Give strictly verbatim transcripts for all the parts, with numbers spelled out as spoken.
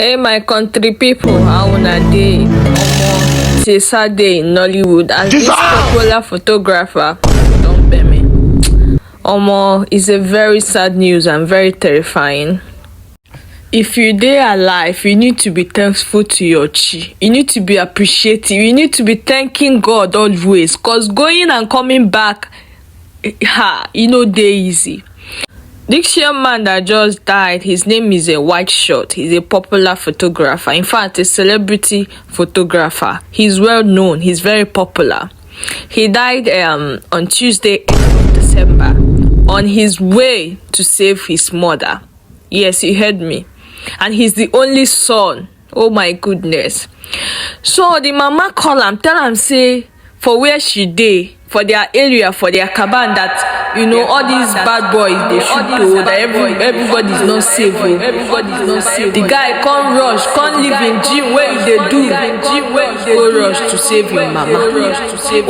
Hey, my country people, how una dey? Omo, it's a sad day in Nollywood as this popular photographer don pay me. Omo, it's a very sad news and very terrifying. If you dey alive, you need to be thankful to your chi. You need to be appreciative. You need to be thanking God always, cause going and coming back, ha, e no dey easy. This young man that just died, his name is a White Shot. He's a popular photographer. In fact, a celebrity photographer. He's well known. He's very popular. He died um, on Tuesday, eighth of December, on his way to save his mother. Yes, you heard me. And he's the only son. Oh my goodness. So the mama call am, tell am say for where she dey, for their area, for their caban, that you know all these bad boys dey shoot o, that every everybody's not safe o. The guy come rush, come leave him gym wey he dey do, go rush to save him mama.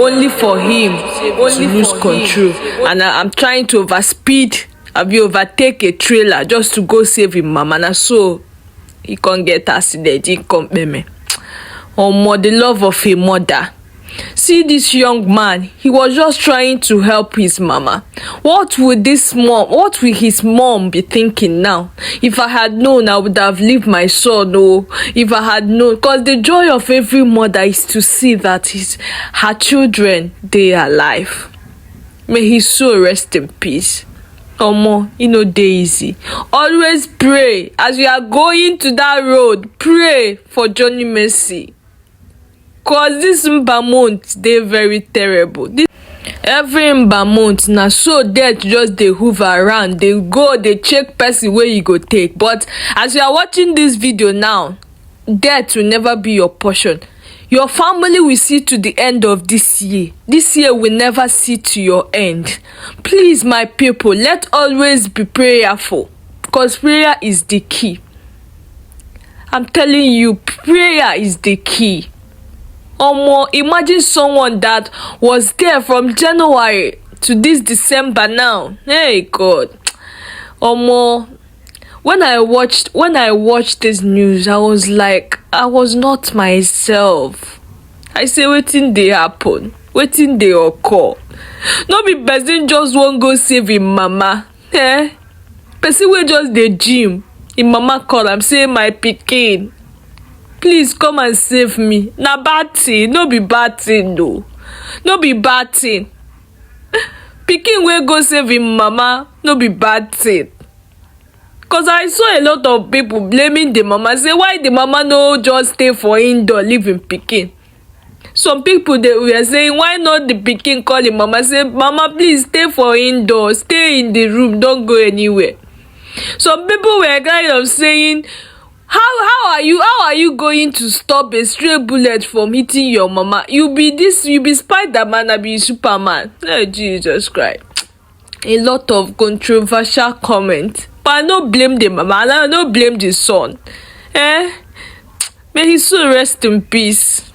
Only for him to lose control, and I, I'm trying to overspeed, abi overtake a trailer just to go save him mama. Na so he come get accident, he come pay me. Omo, the love of a mother. See this young man, he was just trying to help his mama. What would this mom, what will his mom be thinking now? If I had known, I would have leave my son. Oh, if I had known, because the joy of every mother is to see that his her children dey alive. May his soul rest in peace. Omo, e no dey easy. Always pray as you are going to that road. Pray for Johnny Mercy. Cause this Mba month dey very terrible. This, every Mba month na so death just dey hover around, dey go, dey check person wey you go take. But as you are watching this video now, death will never be your portion. Your family will see to the end of this year. This year will never see to your end. Please, my people, let always be prayerful, because prayer is the key. I'm telling you, prayer is the key. Omo, imagine someone that was there from January to this December now. Hey God. Omo, when I watched when I watched this news, I was like, I was not myself. I say, wetin dey happen? Wetin dey occur? No be person just wan go save him mama, eh? Person wey just dey gym, him mama call am say, my pikin, please come and save me. Na bad thing, no be bad thing o. No be bad thing. Pikin wey go save him mama, no be bad thing. Cause I saw a lot of people blaming the mama, say why the mama no just stay for indoor, leave him pikin. Some people, they were saying, why not the pikin call him mama, say, mama, please stay for indoor, stay in the room, don't go anywhere. Some people were kind of saying, how how are you how are you going to stop a stray bullet from hitting your mama? You be this, you be Spider-Man, I be Superman. Oh, Jesus Christ. A lot of controversial comments, but I no blame the mama and I no blame the son. Eh? May his soul rest in peace.